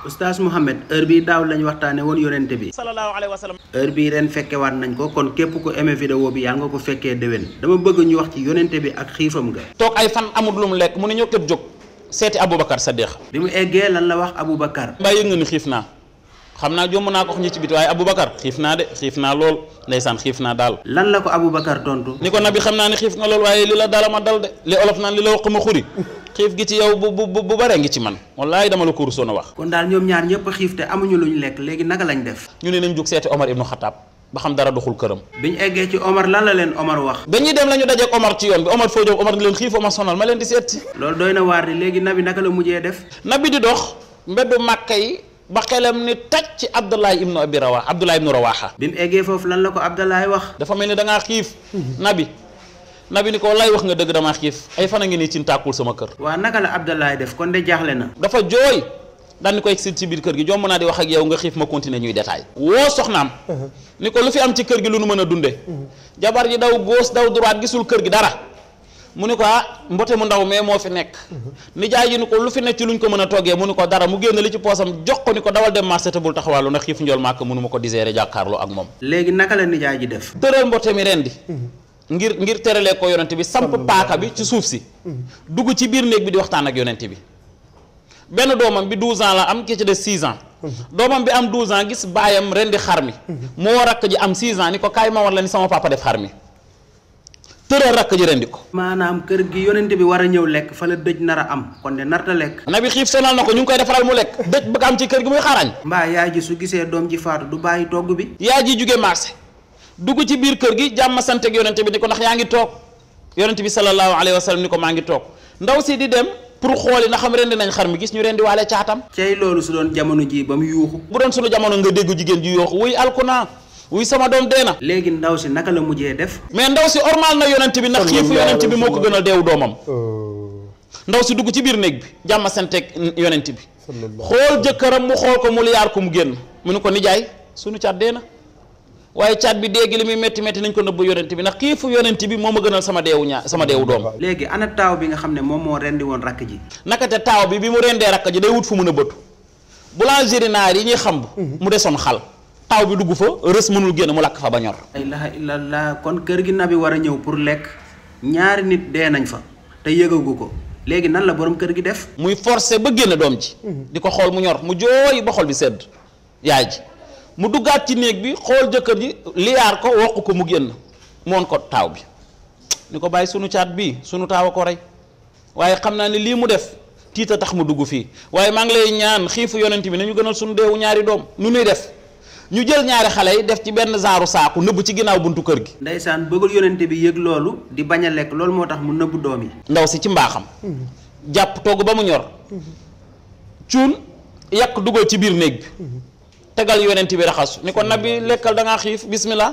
Oustaz Mouhamed heure bii daaw lañ waxtaane woon yonente bi sallallahu alayhi wa sallam. heure bii ren fekkewaat nañ ko kon képp ku aimé vidéo bi yaa nga ko fekkee déwén dama bëgg ñu wax ci yonente bi ak xiifam nga. toog ay fan amul lu mu lekk mu ne ñoo képp jóg seeti Aboubacar Saddiq. bi mu eggee lan la wax Aboubacar. mbaa yëg nga ni xiif naa xam naa jomm naa ko wax ñi ci biti waaye Aboubacar xiif naa de xiif naa lool ndeysaan xiif naa daal. lan la ko Aboubacar tontu. ni ko nabi xam naa ne xiif nga lool waaye li la dala ma dal de li olof naan li la wax ma xuri xiif gi ci yow bu bare ngi ci man wallaay dama la ko rusoon a wax. kon daal ñoom ñaar ñëpp xiif te amuñu luñ lekk léegi naka lañ def. ñu ne nañ jóg seeti Omar ibnu Xataab ba xam dara doxul këram. biñ eggee ci Omar lan la leen Omar wax. dañuy dem la ñu dajeek Omar ci yoon bi Omar foo jóg Omar di leen xiif Omar sonal ma leen di seet si. loolu doy na waar di léegi nabi naka la mujjee def. nabi di dox mbeddu Màkka yi ba xelam ni taj ci Abdullah ibnu Rawaha. bi mu eggee foofu lan la ko Abdallah wax. dafa mel ni da ngaa xiif. nabi ni ko wallaay wax nga dëgg damaa xiif ay fan a ngi nii ci tàkkul sama kër. waa naka la Abdallah def kon de jaaxle na. dafa jooy daan ni ko egsi ci biir kër gi jomb naa di wax ak yow nga xiif ma continuer ñuy détail woo soxnaam ni ko lu fi am ci kër gi lu nu mën a dunde jabar ji daw gauche daw droite gisul kër gi dara mu ni ko mbote mu ndaw mais moo fi nekk nijaay ji ni ko lu fi nekk ci luñ ko mën a toggee mu ni ko dara mu génn li ci poosam jox ko ni ko dawal dem marché te bul taxawàllu ndax xiif njool màkk mënu ma ko digérer jàkkaarloo ak moom. léegi naka la nijaay ji def. tëral mbote mi rendi ngir teralee ko yonent bi samp paaka bi ci suuf si dugg ci biir néeg bi di waxtaan ak yonent bi benn doomam bi 12 ans la am ki ci des 6 ans doomam bi am 12 ans gis baayam rendi xar mi moo rakk ji am 6 ans ni ko kaay ma war la ni sama papa def xar mi tëral rakk ji rendi ko. maanaam kër gi yonente bi war a ñëw lekk fa la dëj nar a am kon de narta lekk. nabi xiif sonal na ko ñu ngi koy defaral mu lekk dëj bëgg am ci kër gi muy xarañ. mbaa yaay ji su gisee doom ji faatu du bàyyi togg bi. yaay ji jóge marché dugg ci biir kër gi jàmm sant ak yonente bi ni ko ndax yaa ngi toog yonente bi sallallahu alayhi wa sallam ni ko maa ngi toog ndaw si di dem pour xooli na xam rendi nañ xar mi gis ñu rendi waale caatam. cey loolu su doon jamono ji ba mu yuuxu. bu doon sunu jamono nga dégg jigéen ji yooxu wuy alkuna wuy sama doom dee na. léegi ndaw si naka la mujjee def. mais ndaw si ormal na yonent bi ndax xiifu yonent bi moo ko gënal deewu doomam. ndaw si dugg ci biir néeg bi jàmm santeeg yonent bi xool jëkkëram mu xool ko mu liyaar ko mu génn mu ni ko nijaay sunu caat dee na waaye caat bi dégg li muy métti métti nañ ko nëbb yonent bi ndax xiifu yonent bi moo ma gënal sama deewu doom. léegi ana taaw bi nga xam ne moom moo rendi woon rakk ji. naka te taaw bi mu rendee rakk ji day wut fu mun a bëtu boulangerie naar yi ñuy xam mu desoon xal taaw bi dugg fa rës mënul génn mu lakk fa ba ñor. la ilaha illallah kon kër gi nabi war a ñëw pour lekk ñaari nit dee nañ fa te yëgagu ko léegi nan la borom kër gi def. muy forcé ba génn doom ji di ko xool mu ñor mu jooy ba xol bi sedd yaay ji mu duggaat ci néeg bi xool jëkkër ji liyaar ko wokk ko mu génn moon ko taaw bi ni ko bàyyi sunu caat bii sunu taaw a ko rey waaye xam naa ne lii mu def tiita tax mu dugg fii waaye maa ngi lay ñaan xiifu yonent bi nañu gënal sunu deewu ñaari doom nu nuy def ñu jël ñaari xale yi def ci benn genre saaku nëbb ci ginnaaw buntu kër gi. ndeysaan bëggul yonente bi yëg loolu di bañ a lekk loolu moo tax mu nëbb doom yi. ndaw si ci mbaaxam jàpp togg ba mu ñor cuun yàq dugal ci biir néeg bi tegal yonent bi raxasu ni ko nabi lekkal da ngaa xiif bismillah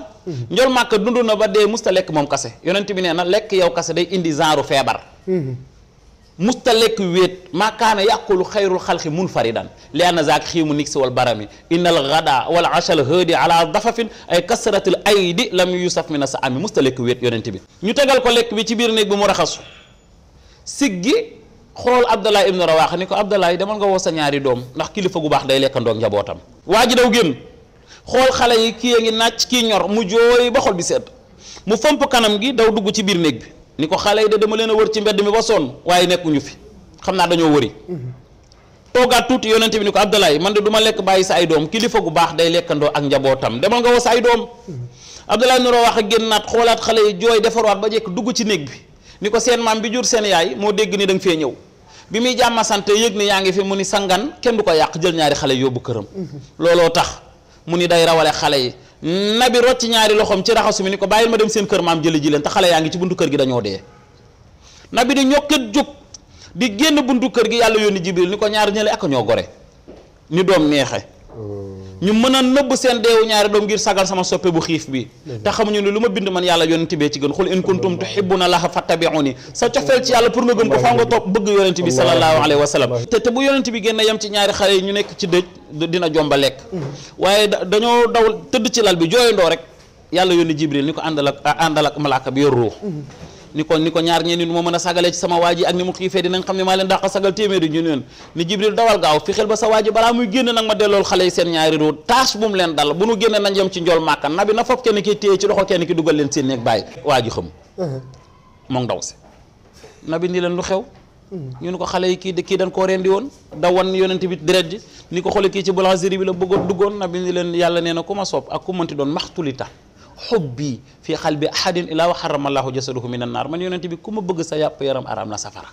njol màkk dund na ba dee musta lekk moom kase yonent bi nee na lekk yow kase day indi genre feebar musta lekk wéet maakaana yàqulu xayrul xalqi munfaridan li anna zaak xiimu niksi wal barami innal gada wal achal hëdi ala dafafin ay kasratil aydi lam yusaf mina sa ami musta lekk wéet yonent bi ñu tegal ko lekk bi ci biir néeg bi mu raxasu siggi xool Abdallah ibnu Rawaha ni ko Abdallah demal nga woo sa ñaari doom ndax kilifa gu baax day lekkandoog njabootam waa ji daw génn xool xale yi kii a ngi nàcc kii ñor mu jooy ba xol bi sedd mu fomp kanam gi daw dugg ci biir néeg bi ni ko xale yi de dama leen a wër ci mbedd mi ba sonn waaye nekkuñu fi xam naa dañoo wëri toogaat tuuti yonent bi ni ko Abdallah man de du ma lekk bàyyi sa ay doom kilifa gu baax day lekkandoo ak njabootam demal nga woo sa ay doom Abdallah ibnu Rawaha génnaat xoolaat xale yi jooy defarwaat ba jekk dugg ci néeg bi ni ko seen maam bi jur seen yaay moo dégg ni da nga fee ñëw bi muy jàmma sante yëg ni yaa ngi fi mu ni sangan kenn du ko yàq jël ñaari xale yóbbu këram looloo tax mu ni day rawale xale yi nabi rocc ñaari loxoom ci raxasu mi ni ko bàyyil ma dem seen kër maam jëli ji leen te xale yaa ngi ci buntu kër gi dañoo dee nabi di ñokkat jóg di génn buntu kër gi yàlla yónni jibril ni ko ñaari ñële ak ñoo gore ni doom neexe ñu mën a nëbb seen deewu ñaari doom ngir sagal sama soppe bu xiif bi te xamuñu ne lu ma bind man yàlla yonent bee ci gën xul in kuntum tuhibbuna llaha fattabi'uni sa cofeel ci yàlla pour nga gëm ko faaw nga topp bëgg yonent bi sallallahu alayhi wa sallam te bu yonent bi génn yem ci ñaari xale yi ñu nekk ci dëj dina jomba lekk waaye dañoo daw tëdd ci lal bi jooyandoo rek yàlla yónni jibril ni ko àndal ak malaaka bi yor ruux ni ko ñaar ñee ni nu ma mën a sagalee ci sama waa ji ak ni mu xiifee dinañ xam ne maa leen dàq sagal téeméeri ñu yoon ni Jibril dawal gaaw fi xel ba sa waa ji balaa muy génn nag ma dellool xale yi seen ñaari róot taas bu mu leen dal bu nu génne nañ yem ci njool màkka nabi na foofu kenn ki téye ci loxo kenn ki dugal leen seen néeg bàyyi waa ji xam moom ndaw si nabi ni leen lu xew ñu ne ko xale yi kii dañ koo rendi woon da wan yonent bi deret ji ni ko xoole kii ci boulangerie bi la bëggoon duggoon nabi ni leen yàlla nee na ku ma sopp ak ku mënti doon maxtulita xubbi fii xalbi ahadin ilaa wa xaramallahu jasaduhu min an naar man yonent bi ku ma bëgg sa yàpp yaram araam na safara